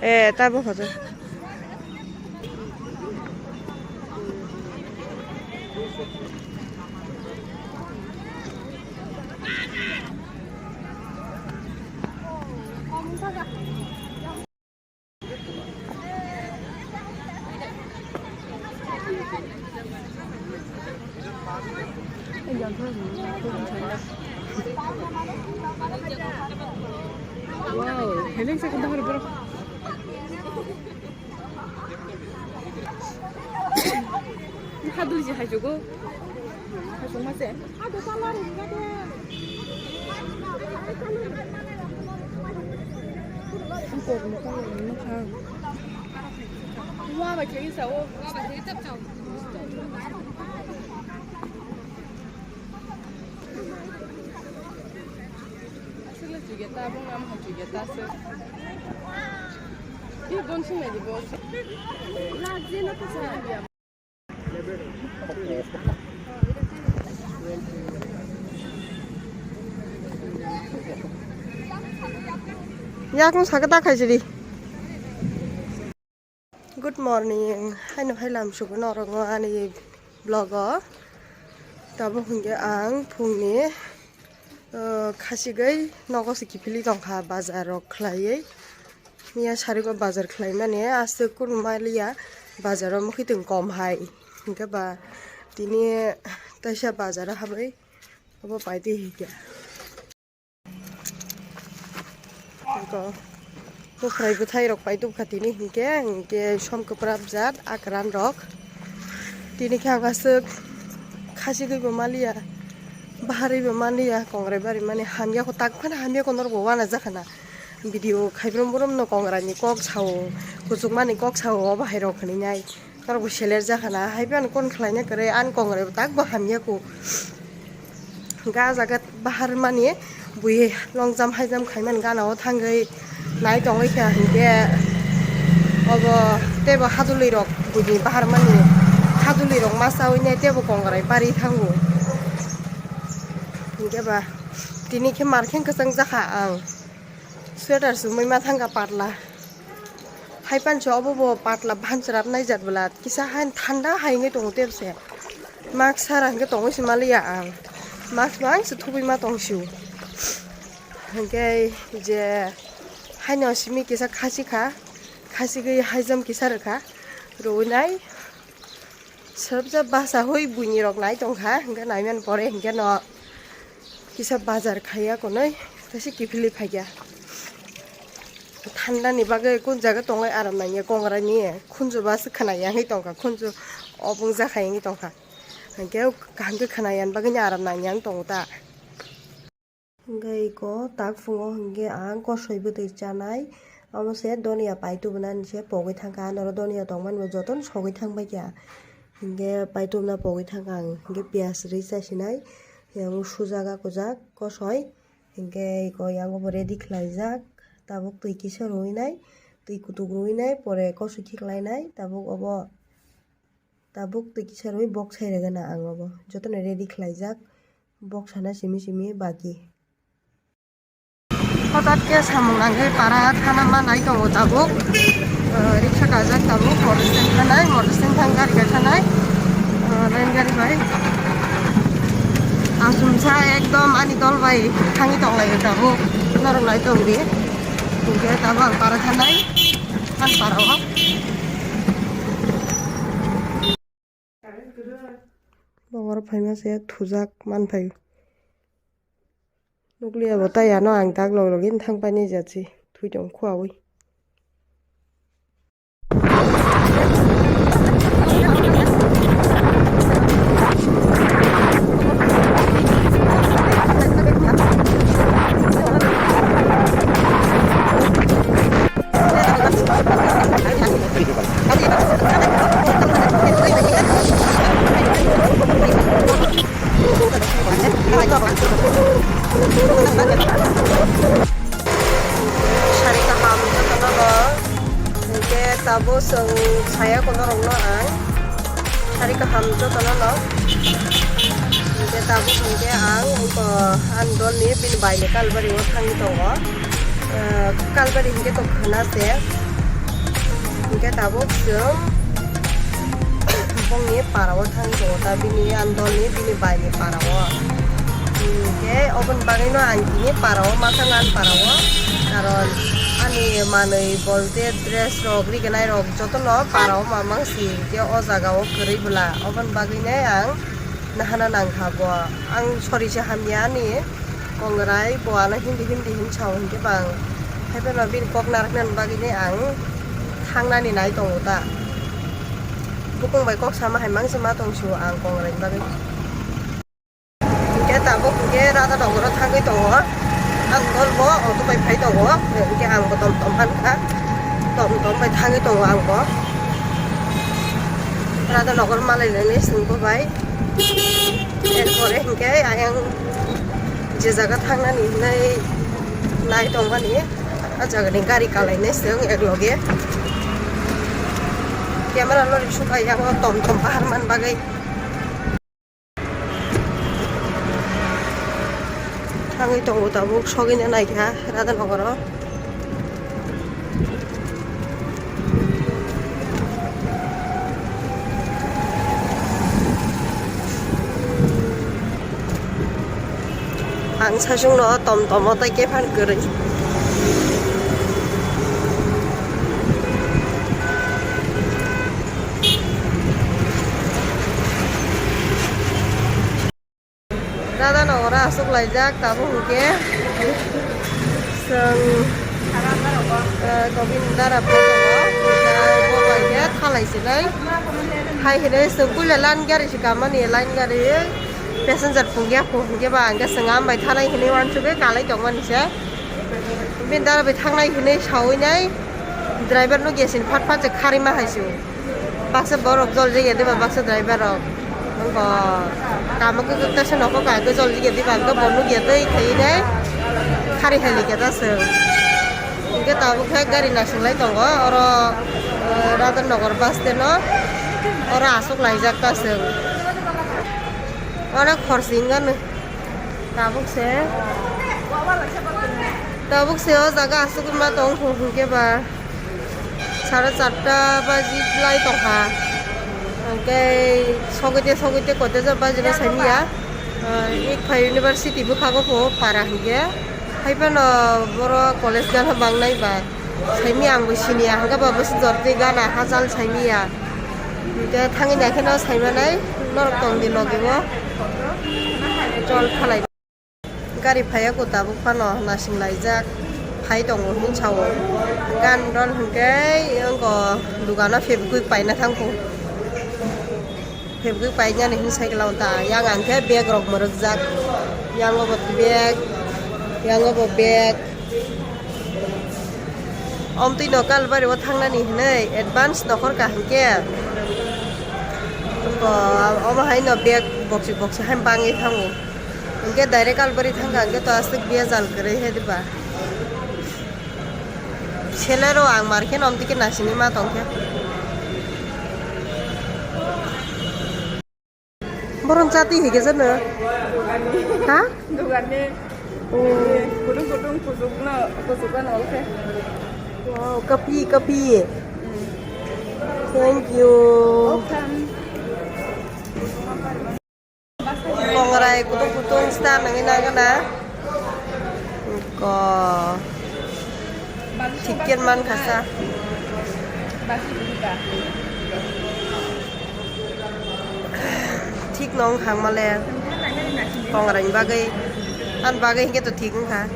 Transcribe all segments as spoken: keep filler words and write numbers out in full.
Eh, tabo hodo. Wow, heleng sa kanta hor bro. Hadul ji hajugo. Hajung mase. Wa ba kegi sa o. Aswk le chujeta, bung nam hai chujeta se. Ki don sing nai di bo. Yakung sakhe ta khaisidi. Good morning, haino hai lam sugo norok ani vlog o. Tabuk hinkhe ang phungni, uh, khasigwi nogo se kiphilwi tongkha bazar rok khlaiwi. Miya sarigo bazar khlaimani aswk kunu maliya bazar o mukhitwng kom hai. Hinkhe ba tini taisa bazar o habwi obo paitwi hinkhe. Eko, bwkhwrai bwthai rok paitubkha tini hinkhe, hinkhe som kwprap jat akran rok. Tini khe ang aswk khasigwi bo maliya, baharwi bo maliya, kongrai bari mani hamya ko tak phano hamya ko norok bo wana jakhana. Video khaibrum brum no kongrai ni kok sao, kuchukmani kok sao, obo hai rok hinwi nai. Norok bo seler jakhana, hai phano kon khlaina kwrwi, ani kongrai bo tak bo hamya ko. Ga jaga bahar mani bui longjam haijam khaimani gana o thangwi nai tongwi kha hinkhe obo teibo hadulwi rok buini bahar mani hadulwi rok ma chawi nai teibo kongrai bari thango hinkhe ba tini khe markheng kwchang jakha ang sweater chumui ma thangkha patla. Hai panso obo bo patla bhanchwrap naijak bwla kisa hain thanda hai wngwi tongo tebse. Mask sara hwnkhe tongwi se maliya ang. Mask bo ang se thubui ma tong sio. Hwnkhe je haino simi kisa khasi kha, khasi gwi haijam kisa rwkha. Rwui nai. Sabjak basa hoi buini rok nai tongkha, hingke naiman pore hingke no kisa bazar khaiya konoi tasi kiphilwi phaikya. Thanda ni bagwi kun jaga tonglai aram nangya kongra ni khunju bas khwnaya wngwi tongkha, khunju obong jakha wngwi tongkha, hingke kaham khe khwnaya bagwi aram nangya wng tongo ta. Hingke iko tak phungo hingke ang kosoi bwtwi chanai, omo se donia pai tubunani se pogwi thangkha, norok donia tongmani bo jotono sogwi thangbaikha. Hingke pai tubuna pogwi thangkha ang, hingke piyaj rwi chasinai, yang sujak a kujak kosoi, hingke iko yang bo ready khlaijak, tabuk twi kisa rwinai, twi kutuk rwinai, pore kosoi khiklainai, tabuk obo. Tabuk twi kisa rwui bok sai rwgana ang obo. Jotono ready khlaijak. Bok sana simi simi bagi. Hotat khe samung nangwi para thana ma nai tongo tabuk. Ah, riksa kajak tabuk, motor stand thanai, motor stand thang gari khe thanai. Ah, line gari bai. Asumsa ekdom ani dol bai thangwi tonglaio tabuk. Norok nai tongdi. Hingkhe tabuk ang para thanai. Ang para o. Bongor phaima se thujak manphai. Nukliya bo tai ano ang dak log login thang painai jatsi thui tong khuawi. Sari kaham jotono no, hingke tabuk chwng saya kono rok no ang sari kaham jotono no, Tabuk hinkhe ang, uh, ani dolni bini baini Kalbari o thangwi tongo. Uh, Kalbari hinkhe to khwna se. Hinkhe tabuk chwng bongni para o thangwi tongo ta, bini ani dolni bini baini para o. Hinkhe oboni bagwino ang tini para o, masang ani para o. Karon ani manwi bolte dress rok, rignai rok jotono para o mamang si, hinkhe o jaga o kwrwi bwla. Oboni bagwino ang nahana nangkha bo. Ang sori se hamya ani kongrai bo ano hindi hindi hin sao hinkhe bang. Haiphano bini kok naraknani bagwino ang thangnani nai tongo ta. Bukung bai kok sama hai mangsa ma tong sio ang kongrai bagwi. Hinkhe tabuk hinkhe Radha Nogoro thangwi tongo. Ang dol bo auto bai phai tongo. Hinkhe ang bo tom tom hankha. Tom tom bai thangwi tongo ang bo. Radha Nogor malai nani sengbo bai. Erpore hinkhe ayang je jaga thangnani hinwi nai tongmani, a jagani gari kalainai se wng ekloge. Camera lori sukha yango tom tom bahar man bagwi. Thangwi tongo tabuk sogwini naikha Radha Nogoro. Ang sasungno tom tomo tei kefan kwrwi. Radha Nogoro aswk laijak tabuk hinkhe chwng, eh, Gobind Dara bo tongo, bo bai khe thalai sinai. Hai hinwi chwng puila line gari se kamani, line gari passenger phungya phung hinkhe ba hinkhe chwng ambai thanai hinwi uansugwi kalai tongmani se. Bini dara bai thangnai hinwi sawi nai driver no gas ni phat phat se kharima hai se. Baksa borok jol jigya diba, baksa driver rok. Wngkha kamo khe khe swnoko kha khe jol jigya diba, hwnkhe bo nukya tei khaiwi de khari hai likya ta chwng. Hinkhe tabuk khe gari naising lai tongo oro, eh, Radha Nagar bus stand o, oro aswk laijak ta chwng. Oro khorsi wngkha nw tabuk se, tabuk se o jaga aswk ma tong thung thung khe ba. Sare charta baji lai tongkha. Hwnkhe sogwide sogwide koteja bajino saimanya. Ah, Ikpha University bwkhago pho para hinkhe. Haiphano borok college gana bangnai ba. Saimanya angbo siniya, hwnkhe ba bwswk jortwi gana hachal saimanya. Hwnkhe thangwi naikheno saimanai norok tongdi logi o. Chol khalai. Gari phaiya kho tabuk phano nasing laijak phai tongo hinwi sao. Gan rol hinkhe wngkha dugano Fevikwik paina thangkho. Fevikwik painani hinwi cycle o ta yang ang khe bag rok mwrwkjak. Yang o bo bag, yang o bo bag. Omtwi no Kalbari o thangnani hinwi advance nokhor ka hinkhe. Wngkha omo hai no bag boksi boksi hai bangwi thango. Hwnkhe direct Kalbari thangkha hwnkhe to aswk bejal kwrwi hai diba. Selero ang mar khe nomtwi khe nasini ma tongkhe. Borom chati hige jano. Ha? Dugani. Oh. Kudung kudung kusuk no, kusuk no oke. Wow, kapi kapi. Thank you. Welcome. Kongrai kutung kutung star nangwi nangkha na. Ko. Chicken man khasa. Thik nong khang male. Kongrai bagwi. An bagwi hinkhe to thik wngkha.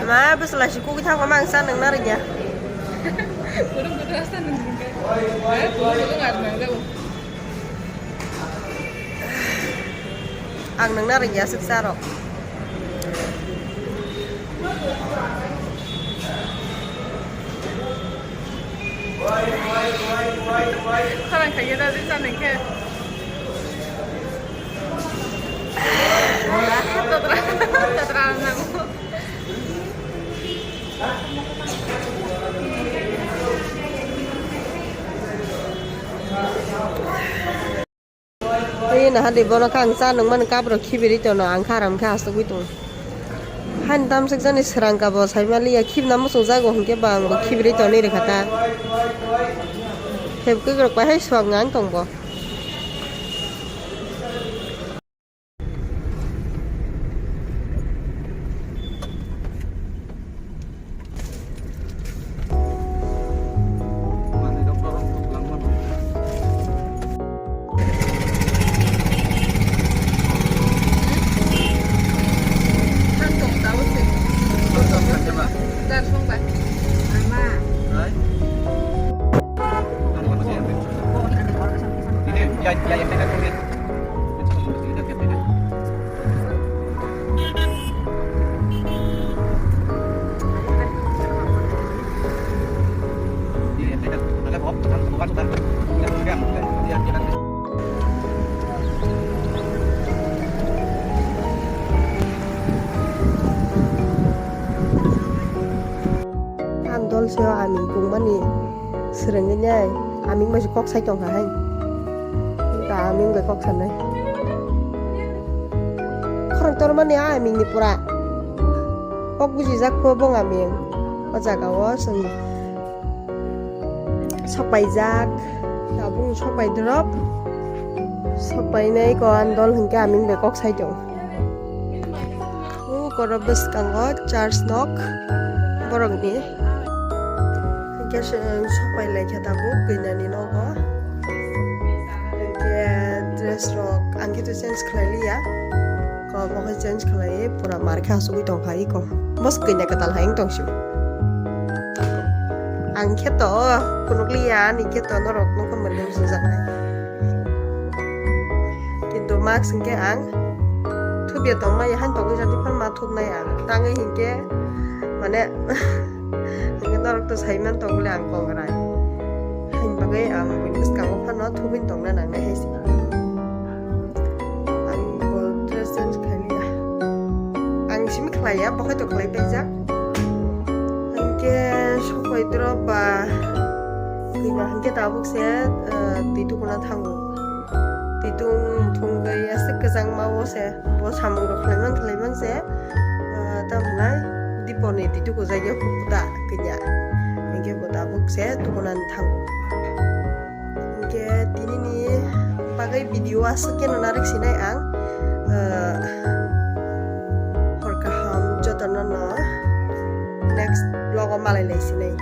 Ma bwsla si kugui thangma ang cha nang narwkya. Kudung kudung asta nang nang. Kudung kudung ar nang jago. Ang nang narwkya swk cha rok. Kharang khaikhe da, jesa nangkhe. Tatra, tatra nango. Tei naha di bono khe ang cha nungmani cup rok khibirwi tono, ang khe aram khe achugwi tongo. Haini tamsok jani srang ka bo saimaliya, khibna muchungjago hinkhe ba ang bo khibirwi tonwi rwkha ta. Heb kwkrok bai hai swk nang tong bo. Ang dol seo aming pungmani swrwngwi nai, aming bai se kok sai tongkha hai. Ka aming bai kok sanai. Khorang tormani a aming ni pura. Kok bujijak kho bong aming. O jaga o chwng sokpaijak. Tabuk sokpai drop. Sokpainai ko ang dol hinkhe aming bai kok sai tong. O koro bwskango church nok borokni. Hwnkhe se, sopai laikha tabuk kwnani nogo. Hwnkhe dress rok ang khe to change khlai liya. Ko bo khe change khlai pura mar khe asugwi tong kha iko. Bos kwnai kwtal hai wng tong sio. Ang khe to phunuk liya ani khe to norok nokha mwrwng sujak nai. Kintu mask hwnkhe ang thupya tongmaya, han tongwi jati phan ma thupnai ang. Tangwi hinkhe, mane, hinkhe norok to saiman tongli ang kongrai. Hain bagwi ang bwskango phano thubin tongna nangnai hai se. Ang bo dress change khailiya. Ang simi khlaiya, bo hai to khlai paijak. Hinkhe sokoi drop ba, twi ba hinkhe tabuk se, eh, twi tukuna thango. Twitung thungwi aswk kwchangma o se bo samung rok khlaiman khlaiman se, ah, tamo hwnai Diponi twitung o jagya kubuda kanya. Hinkhe bo tabuk se tukunani thango. Hinkhe tinini bagwi video aswk khe no narwk sinai ang. Ah, hor kaham jotono no next vlog o malai lai sinai.